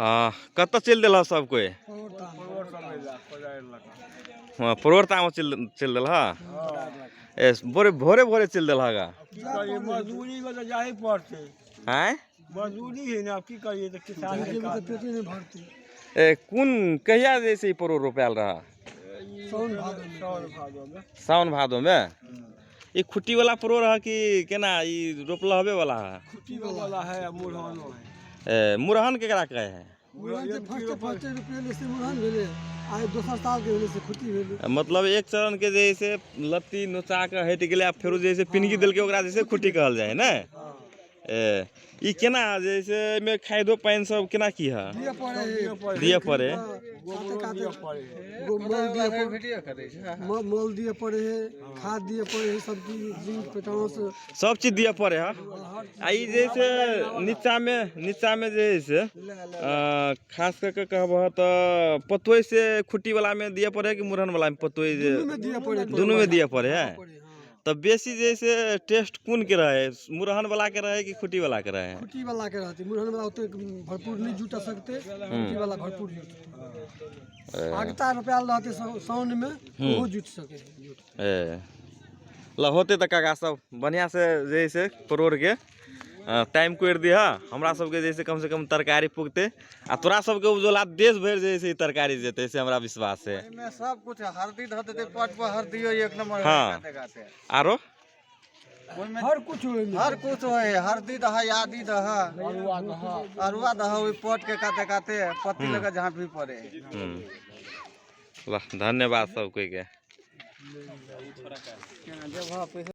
हाँ, कतऽ चलि देलह सब कोई? हाँ, परोड़ ताम चलि चलि देलह। ए भोरे भोरे भोरे चलि देलह गा? की करिए, मजदूरी में तो जाही पड़ते। आँय? मजदूरी है ना, अब की करिए, तो किसान के काम। पेटे नहीं भरते। ए कोन कहिया जे छै ई परोड़ रोपायल रह? साउन भादो में। साउन भादो में। सावन भादो में। ई खुट्टी वाला परोड़ है कि केना ई रोपल हबे वाला है? खुट्टी वाला है आ मुरहनो है। ए मुरहन केकरा कहे है? मुरहन जे फर्स्टे फर्स्टे रोपले से मुरहन भेलै, आ दोसर साल के भेलै से खुट्टी भेलै। मतलब एक चरण के जे से लत्ती नोचा के हटि गेलै आ फेरो जे से पिनगी देलकै, ओकरा जे से खुट्टी कहल जाइ है ने? ए ई केना जे से एहिमे खादो पानि सब केना की है? दिए पड़े है। दिए पड़े। काते काते दिए पड़े है। मल दिए पड़े, मल दिए पड़े है, खाद दिए पड़े है, सब चीज, जिंक पेटास। सब चीज दिए पड़े है। आ ई जे से नीचा में जे है से खास कऽ के कहबह तऽ पतोय से खुट्टी वाला में दिए पड़े है कि मुरहन वाला में पतोय जे? दुनू में दिए पड़े। दुनू में दिए पड़े है। पड़े, हाँ। तऽ बेसी जे से टेस्ट कोन के रहे, मुरहन वाला के रहे कि खुट्टी वाला के रहे? खुट्टी वाला के रहते। मुरहन वाला ओते भरपूर नहीं जुटा सकते, खुट्टी वाला भरपूर जुटते। आगता रोपायल रहते साउन में, ओहो जुट सके जुट। ए ल होते तऽ काका सब बढ़िआँ से जे से परोड़के टाइम कोरि दिह। हमरा सबके जे से कम से कम तरकारी पुगते आ तोरा सबके उपजोला देश भरि जे से ई तरकारी जेतै, से हमरा विश्वास है। एहिमे सब कुछ है। हल्दी धऽ देतै पट पर, हल्दियो एक नंबर। हाँ। गाते गाते। आरो? ओहिमे हर कुछ ओहिमे। हर कुछ होइ है। हल्दी दह, आदि दह, अरुआ दह, ओहि पट के काते काते पत्ती लगा झाँपी पड़े है। ल धन्यवाद सब कोई के।